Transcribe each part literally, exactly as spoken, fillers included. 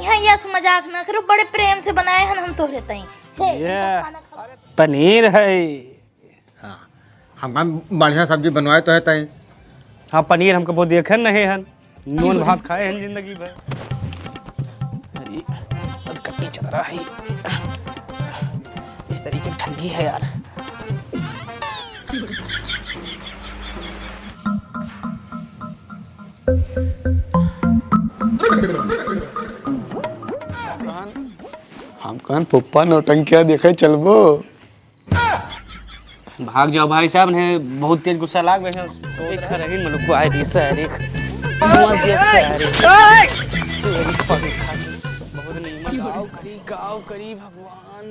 हाँ, यस, मजाक ना करो, बड़े प्रेम से बनाए हन हम तोहरे ताई। हे, ये इनका खाना खा। पनीर है। हाँ, हम, हम बढ़िया सब्जी बनवाए तो है ताई। हाँ, पनीर हमको वो देखे नहीं हन, नून भात खाए हैं जिंदगी भर। अरे, अब कत्ती चल रहा है। इस तरीके ठंडी है यार। हम कहन, फुप्पा नौटंकिया देखे चलबो। भाग जाओ भाई साहब, ने बहुत तेज गुस्सा लाग गए हैं। एक खरही मलुक आए दी सारी। मर गया सारी। तेरी पगली खाती। बहुत नीमन। गाँव करी, गाँव करी भगवान।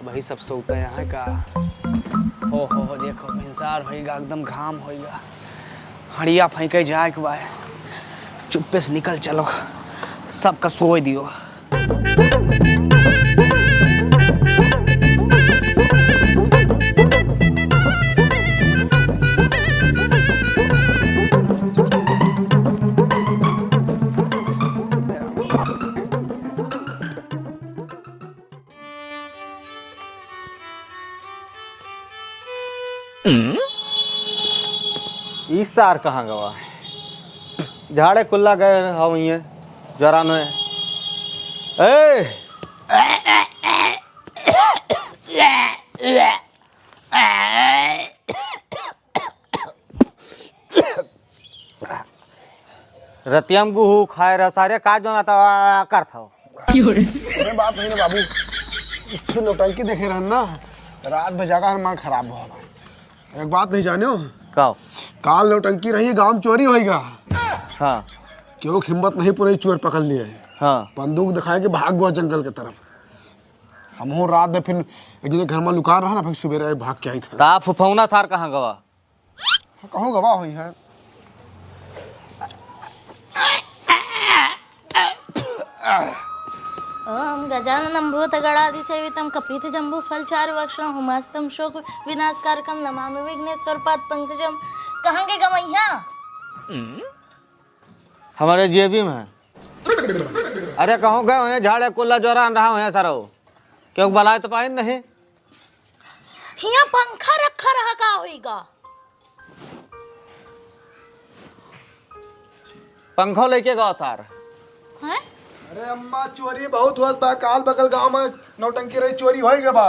वही सब सोता यहाँ का। हो, हो, हो, देखो, भिनसार होइगा, एकदम घाम होइगा। हड़िया फेंके जाए के बाय। चुप्पे से निकल चलो, सबका सोए दियो। ई सार कहाँ गवा? झाड़े कुल्ला गए हव इये, जरा नोए। ए! रतिया में गुहू खाए रह सारे, का जोना तवा करत हव? अरे बात नहीं ना बाबू, एक ठो नौटंकी देखे रहन ना, रात भर जागा हमार खराब भवा। एक बात नहीं जान्यो? का? काल नौटंकी रही, गाँव में चोरी होइगा। हाँ। केहू के हिम्मत नहीं पूरी, चोर पकड़ लिए। हाँ। बंदूक दिखाए के भाग गवा जंगल के तरफ। हमहू रात में फिर एक जने घर में लुका रहा ना, फिर सुबेरे भाग के आई था। ता फुफौना सार कहाँ गवा? हाँ, कहूँ गवा होई है। ओम गजाननम भूतगणादिसेवितम कपित जम्बू फल चारु अक्षम हुमास्तम शोक विनाश कारकम नमामि विघ्नेश्वर पाद पंकजम। कहाँ के गवैया? हमारे जेबी में। अरे कहूँ गए हुए झाड़े कुल्ला जोरान रहा हुए सरो। क्यों बलाए तो पाइन नहीं? हियाँ पंखा रखा रहा का होइगा? पंखो लेके गवा सार। हैं? अरे अम्मा, चोरी बहुत होत बा। काल बगल गांव में नौटंकी रही, चोरी होई गए बा।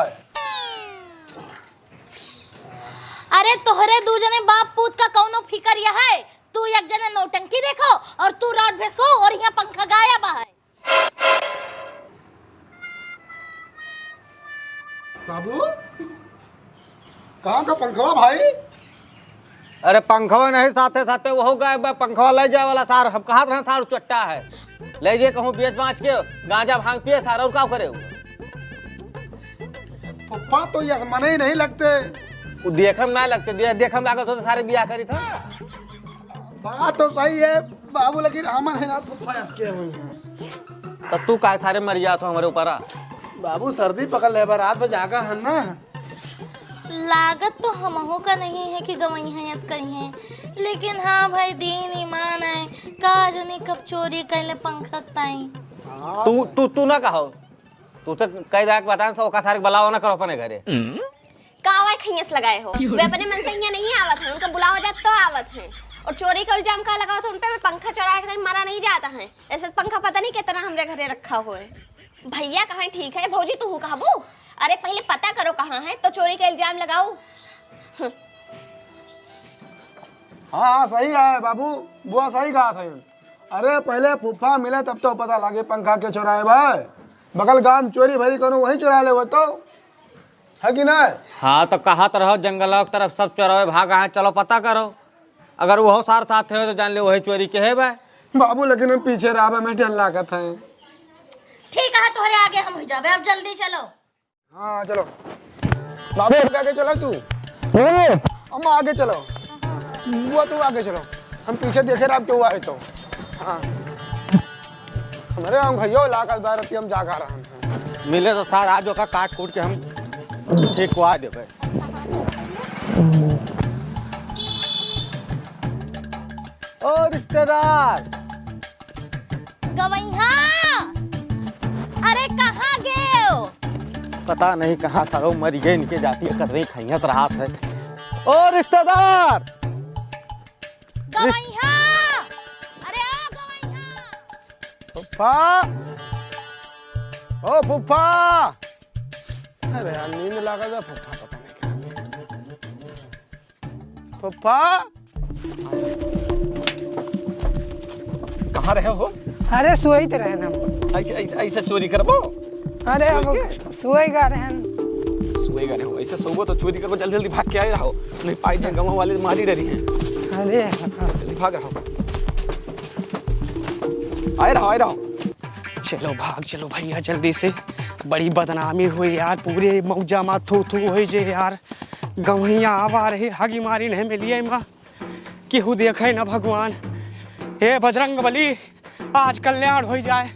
अरे तोहरे दू जने बाप पूत का कौनो फिकर यह है? तू एक जने नौटंकी देखो और तू रात भर सो और यहाँ पंखा गायब है। बाबू, कहाँ का पंखवा भाई? अरे पंखवा नहीं, साथे साथे वो गायब बा, पंखवा ले जाए वाला सार, हम कहा रहे सार चट्टा है, ले जे कहूँ बेच बाच के गांजा भांग पिए सार, और का करे? पप्पा तो ये मने ही नहीं लगते। वो देखम ना लगते, दे-, देखम लागत हो तो सारे बियाह करी था। बात तो सही है बाबू, लेकिन हमन है ना तो फंस के हुई हैं। तो तू काहे सारे मर जात हो हमारे ऊपर आ? बाबू सर्दी पकड़ ले बा, रात में जागा है ना। लागत तो हमहू का नहीं है कि गवई हैं यस कहीं हैं, लेकिन हाँ भाई दीन ईमान है, का जाने कब चोरी कैले पंखा ताई। हाँ। तू, तू, तू ना कहो, तू तो कह दे के बताएं, सो ओका सारे के बुलाओ ना करो अपने घरे। का आवा खैयस लगाए हो? वे अपने मन से यहाँ नहीं आवत हैं, उनका बुलावा जात तो आवत हैं। और चोरी का इल्जाम का लगाओ तो उन पे? मैं पंखा चोराए के टाइम मारा नहीं जाता है, ऐसे पंखा पता नहीं कितना हमरे घरे रखा हुआ है। भैया कहाँ ठीक है, भौजी तू कहबू? अरे पहले पता करो कहाँ है तो चोरी का इल्जाम लगाओ। हम्म। हाँ, हाँ, सही है बाबू, बुआ सही कहा था। अरे पहले फूफा मिले तब तो पता लागे पंखा के चोराए भाई। बगल गांव में चोरी भरी कोनो वही चोरा ले वो तो। है कि नहीं? हाँ, तो कहा तो रहो, जंगल की तरफ सब चोरवे भाग आए, चलो पता करो। अगर वो सार साथ है तो जान ले वही चोरी के है बा। बाबू, लेकिन हम पीछे रहबे, हमें डर लागत है। ठीक है, तोहरे आगे हम हो जाबे, अब जल्दी चलो। हाँ, चलो। बाबू, हम आगे चलो तू। हम्म। हम आगे चलो। बुआ, तू आगे चलो। हम पीछे देखे रहब, केहू आए तो। हाँ। हमरे गाँव भैया लागत बा, रतिया हम जागा रहन हैं। मिले तो सार आज ओका काट कूट के हम फेंकवा देबे। ओ रिश्तेदार। गवैहा, अरे कहाँ गेव? पता नहीं कहाँ सारो मरी गए, इनके जाति एकर नहीं खैहत रहत है। ओ रिश्तेदार। गवैहा, अरे ओ गवैहा। फुफ्फा, ओ फुफ्फा। अरे यार, नींद लागल बा, फुफ्फा पता नहीं कहाँ। फुफ्फा। कहाँ रहे हो? अरे, सोइत रहन हम। ऐसे, ऐसे, ऐसे चोरी करबो? अरे, सोई हम के? सोए गा रहन। सोए गा रहे हो? ऐसे सोबो तो चोरी करबो, जल्दी, जल्दी भाग के आए रहो। नहीं पाई तो गाँव वाले मारी डरी हैं। अरे, हाँ। जल्दी भाग रहो। आए रहो, आए रहो। चलो भाग, चलो भैया जल्दी से, बड़ी बदनामी हुई यार, पूरे मौजा मा थू थू हुई जे यार, गवैया आवा रहे, हगी मारी नहीं मिली है माँ, केहू देखे ना भगवान। हे बजरंग बली, आज कल्याण होई जाए,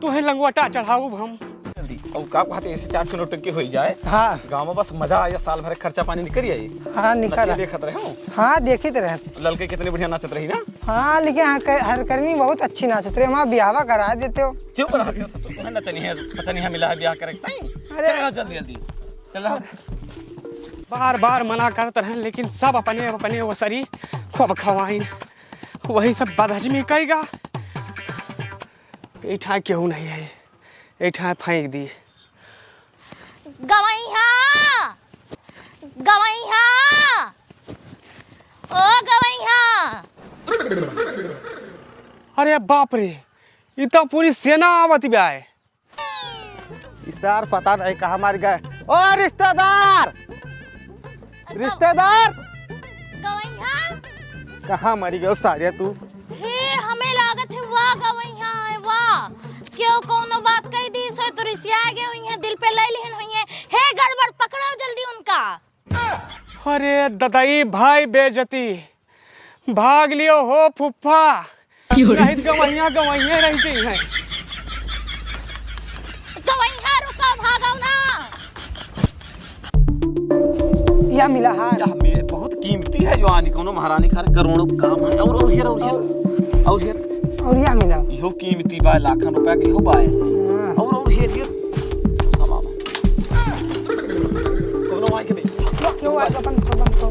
तुहे लंगोटा चढ़ाऊब हम। जल्दी, और का कहते ऐसे चार ठो नौटंकी होई जाए। हाँ। गाँव में बस मजा आया, साल भर खर्चा पानी निकल जाए। हाँ, निकल नचिया आए। देखत रहे हो? हाँ, देखित रहे। ललके कितने बढ़िया नाचत रही ना। हाँ, लेकिन हर क-, हरकर्मी बहुत अच्छी नाचत रहे, हमारा बियाहवा करा देते हो। चुप रह, क्यों सब तुम्हें नचनी है, पचनी है मिला है ब्याह करे के ताई। अरे। चल रहा जल्दी जल्दी, चल रहा। बार बार मना करत रहन, लेकिन सब अपने अपने ओसरी खूब खवाइन, वही सब बदहजमी कइगा। एठा केहू नहीं है, एठा फेंक दी। गवैहा, गवैहा, ओ गवैहा। अरे बाप रे, ई तो पूरी सेना आवत बा। रिश्तेदार पता नहीं कहाँ मर गए। ओ रिश्तेदार, रिश्तेदार। गवैहा। कहाँ मरी गयो सारे तू? हे, हमें लागत है वाह गवैहा है, वाह। क्यों कौनो बात कह दी सो तो रिसिया गए हुई हैं, दिल पे ले लिहन हुई हैं। हे गड़बड़, पकड़ो जल्दी उनका। अरे ददाई भाई बेइज्जती, भाग लियो हो फुफ्फा। क्यों रे? नहीं तो गवैया, गवैया रह गई है। गवैया रुका, भागो ना। या मिला हार। या मे-, बहुत कीमती है जो आनी कोनो महारानी खार करोड़ों काम है। और, और हेर, और हेर, और हेर। और या मिला। इहो कीमती बा, लाखन रुपया के इहो बा। हाँ। और, और हेर, हेर। सामान। कोनो माई के दे। क्यों आज अपन, अपन, अपन, अपन, अपन।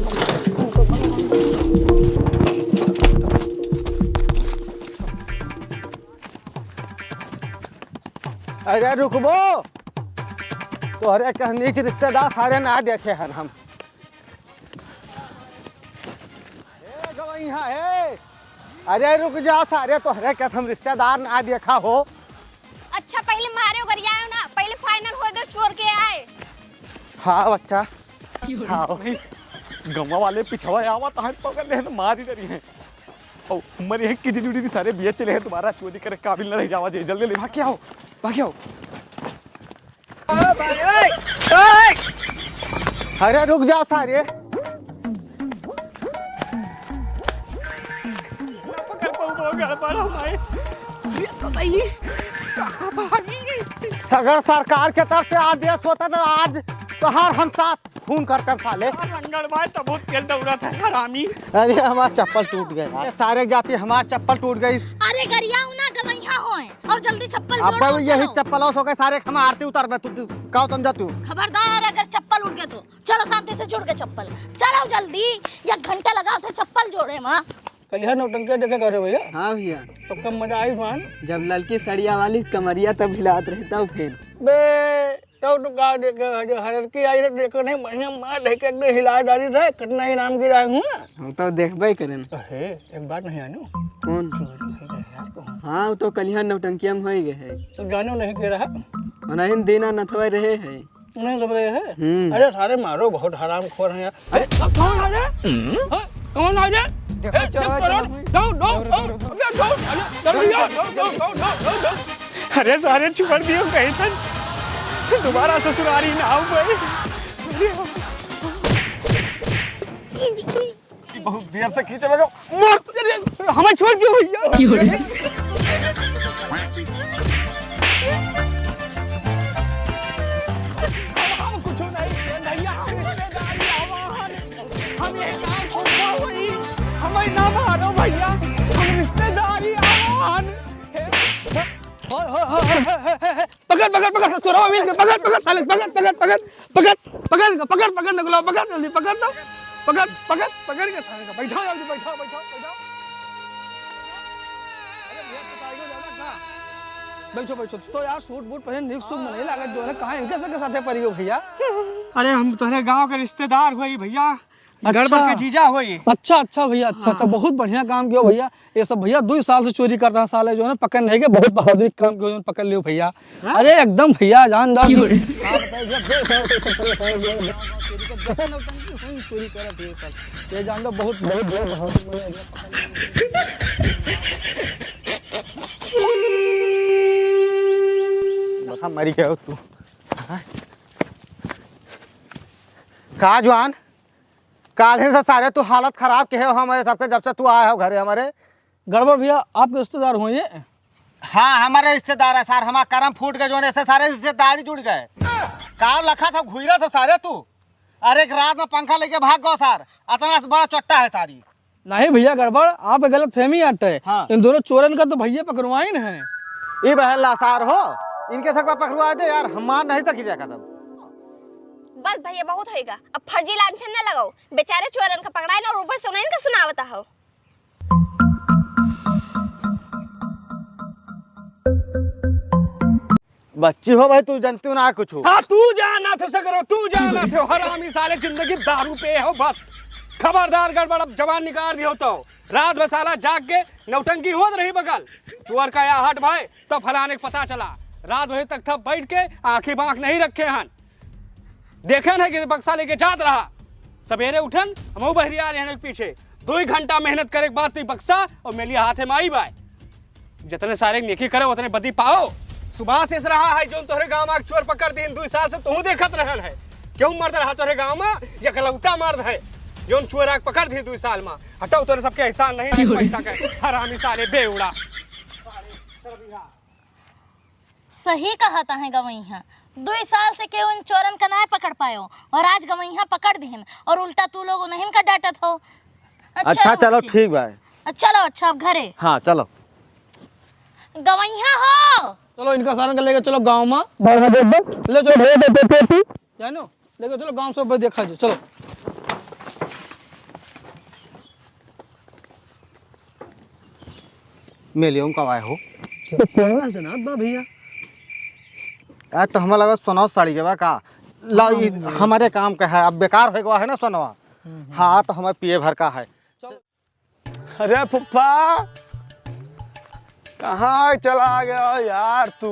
अरे रुकबो, तोहरे के नीच रिश्तेदार सारे ना देखे हन हम। ए गवैया, ए, अरे रुक जा सारे, तोहरे के हम रिश्तेदार ना देखा हो। अच्छा, पहले मारे गरियायो ना, पहले final होए दो, चोर के आए। हाँ बच्चा, हाँ। गौवा वाले पिछवा आवा तो हम पकड़ ले तो मारी डरी हैं। और मरे हैं किडनी उडनी सारे बेच ले हैं, तुम्हारा चोरी करे काबिल न रह जावा जे। जल्दी ले भाग के आओ, भाग के आओ। अरे रुक जाओ सारे। पकड़ पाऊँ, बहुत गड़बड़ हो भाई। ये तो नहीं, कहाँ भागी गई? अगर सरकार के तरफ से आदेश होता ना, आज तोहार हम साथ खून करते साले। रंगड़ भाई, तबूत खेल दौड़ा था हरामी। अरे, हमार चप्पल टूट गए। ये सारे जाति हमार चप्पल टूट गई। अरे, गरियाओ ना गवैया होए और जल्दी चप्पल अब जोड़ो, यही चलो। चप्पल हो गए सारे, हम आरती उतार में, तू, तू, का समझा तू? खबरदार, अगर चप्पल उठ गए तो चलो शांति से जुड़ के चप्पल। चलो जल्दी, एक घंटा लगा थे चप्पल जोड़े में। कलिया नौटंकी देखे करे भैया। हाँ भैया। तो कम मजा आई मान। जब ललकी सड़िया वाली कमरिया तब हिलात रहता हूँ फिर। बे, तो तू का देखे है, जो हरर की आई रे, देखो नहीं, बढ़िया मार ढेके एकदम हिला डाली रहे, कितना इनाम गिरा हुआ। हम तो देखबे करें। अरे, एक बात नहीं आनू। कौन? चोरी हो गए यार, कहूँ। हाँ, वो तो कलिया नौटंकिया में हो ही गए है। तो जानो नहीं के रहा। नहीं, दीना नथवा रहे है। नहीं सब रहे हैं? हम्म। अरे सारे मारो, बहुत हरामखोर हैं यार। अरे, कौन आ रहा है? हम्म? हाँ, कौन आ रहा है? देखो, ए, चलो, चलो, चलो। No, no, no, no, no, no, no, no, no। अरे सारे छोड़ दियो कहीं तक, दोबारा ससुरारी ना आऊं भाई। बहुत देर से खींचे लगा, मस्त। हमें छोड़ दियो भैया। हम कुछ नहीं किए भैया, हम रिश्तेदारी आवा हन। हम एक काम को हुई, हमें ना मारो भैया, हम रिश्तेदारी आवा हन। ओए, ओए, ओए, ओए, ओए, ओए, ओए, पकड़, पकड़, पकड़, सब चोरवा मिल गए, पकड़, पकड़, साले, पकड़, पकड़, पकड़, पकड़, पकड़ इनका, पकड़, पकड़, निकलो, पकड़, जल्दी पकड़ दो, पकड़, पकड़, पकड़ के साले का, बैठाओ, जल्दी बैठाओ, बैठाओ, बैठाओ। अरे भैया, पिटाई को ज्यादा का? बैठो, बैठो, तो यार सूट बूट पहने निक सूट में नहीं लागत, जो है ना, कहाँ इनके सबके साथे परी हो भैया? अरे हम तोहरे गांव के रिश्तेदार होई भैया, अच्छा। गड़बड़ के जीजा होई। अच्छा, अच्छा भैया, अच्छा, अच्छा, हाँ। बहुत बढ़िया काम कियो भैया। ये सब भैया दुई साल से चोरी करत हैं साले, जो है ना, पकड़ नहीं गए, बहुत बहादुरी काम कियो, जो पकड़ लियो भैया। हाँ? अरे एकदम भैया, जान जाओ। क्यों रे? चोरी करत है सब। ये जान जाओ, बहुत, बहुत, बहुत बहादुर। बता, मरी गयो तू। हाँ? का जवान? काल्हे से सारे तू हालत खराब किहे हो हमरे सबके, जब से तू आए हो घरे हमरे। गड़बड़ भैया, आपके रिश्तेदार हुए ये? हाँ, हमरे रिश्तेदार है सार, हमार करम फूट गए, जोन ऐसे सारे रिश्तेदारी जुड़ गए। का लखा था, घुइरा था सारे तू। अरे एक रात में पंखा लेके भाग गो सार, अतना से बड़ा चोट्टा है सारी। नहीं भैया, गड़बड़, आप गलत फहमी आटे। हाँ। इन दोनों चोरन का तो भैया पकड़वाइन है। ई बहन लासार हो, इनके सब का पकड़वा दे यार, हम मार नहीं सकी देखा सब। बस भैया, बहुत होइगा, अब फर्जी लांछन न लगाओ। बेचारे चोरन का पकड़ाइन और ऊपर से उन्हें इनका सुनावता हो। बच्ची हो भाई, तू जानती हो ना कुछ हो। हाँ, तू जानत हो सगरो, तू जानत हो, हरामी साले जिंदगी दारू पे हो बस। खबरदार गड़बड़, अब जबान निकाल दियो तो रात भर साला जाग के नौटंकी होत रही बगल। चोर का या हट भाई, तो फलाने के पता चला। रात भर तक थप बैठ के आंखी बांख नहीं रखे हन। देखे ना कि बक्सा लेके जात रहा। सवेरे उठन, हमहू बहरी आ रहे हैं पीछे। दो ही घंटा मेहनत करे के बाद तू बक्सा और मेली हाथे में आई बाय। जितने सारे नेकी करे, उतने बदी पाओ। सुभाष ऐस रहा है, जोन तोहरे गांव में चोर पकड़ दीन, दुई साल से तू देखत रहल है। क्यों मर्द रहा तोहरे गांव में? एकलौता मर्द है, जोन चोर आके पकड़ दी दुई साल में। हटाओ, तोरे सबके एहसान नहीं, नहीं पैसा के। हरामी साले बेवड़ा। सही कहत हैं गवैया, दुई साल से केहू इन चोरन का नाय पकड़ पायो और आज गवैया पकड़ दिहन और उल्टा तू लोग उन्हन का डांटत हो। अच्छा अच्छा, हो चलो बच्ची। ठीक बा। अच्छा, चलो, अच्छा, अब घरे। हाँ, चलो। गवैया हो। चलो, इनका सारन का लेके चलो गाँव में। ले चलो, भैया, दे, दे, दे, दे। जानो, लेके चलो गाँव से, भाई, देखा जाए, चलो। मेलियो कब आए हो? तो कौन जनाब बा भैया? आ, तो हमें लगा सोनवा साड़ी के बा का? ला, हाँ, ई भैया। हमारे काम का है, अब बेकार होए के बा है ना सोनवा। हम्म, हम्म। हाँ, तो हमें पिए भर का है। चल। अरे फुफ्फा, कहाँ चला गया यार तू?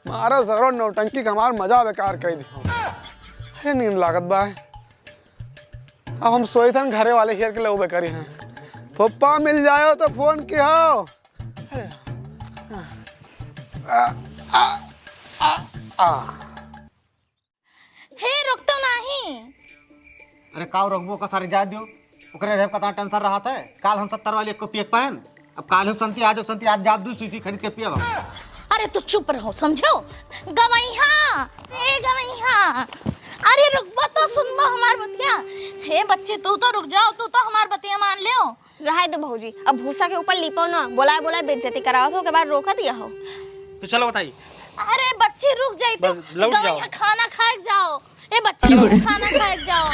मारो सगरो नौटंकी का हमार मजा बेकार कर दियो। अरे नींद लागत बा। अब हम सोई थन घरे वाले हेर के लेबे करी हैं। फुफ्फा मिल जायो तो फोन किहो। अरे। आ, आ, आ, आ। हे, रुक तो नाही। अरे काव रुकबो का सारे जाए दियो। ओकरे रहे कतना टेंशन रहत है। काल हम सत्तर वाली एक को पिए पाएन। अब काल हम संती, आज संती, आज जाब दू शीशी खरीद के पियब हम। अरे तू चुप रहो, समझो? गवैया, ए गवैया। अरे रुकबो तो सुनबो हमार बतिया। हे बच्ची, तू तो रुक जाओ, तू तो हमार बतिया मान लियो। रहाई दो भौजी, अब भूसा के ऊपर लीपो ना, बोलाए बोलाए बेइज्जती करावत हो, के बाद रोका दिया हो। तो चलो बताई। अरे बच्ची रुक जाई तो। बस लौट जाओ। गवैया खाना खाए के जाओ। ए बच्ची लोग खाना खाए के जाओ।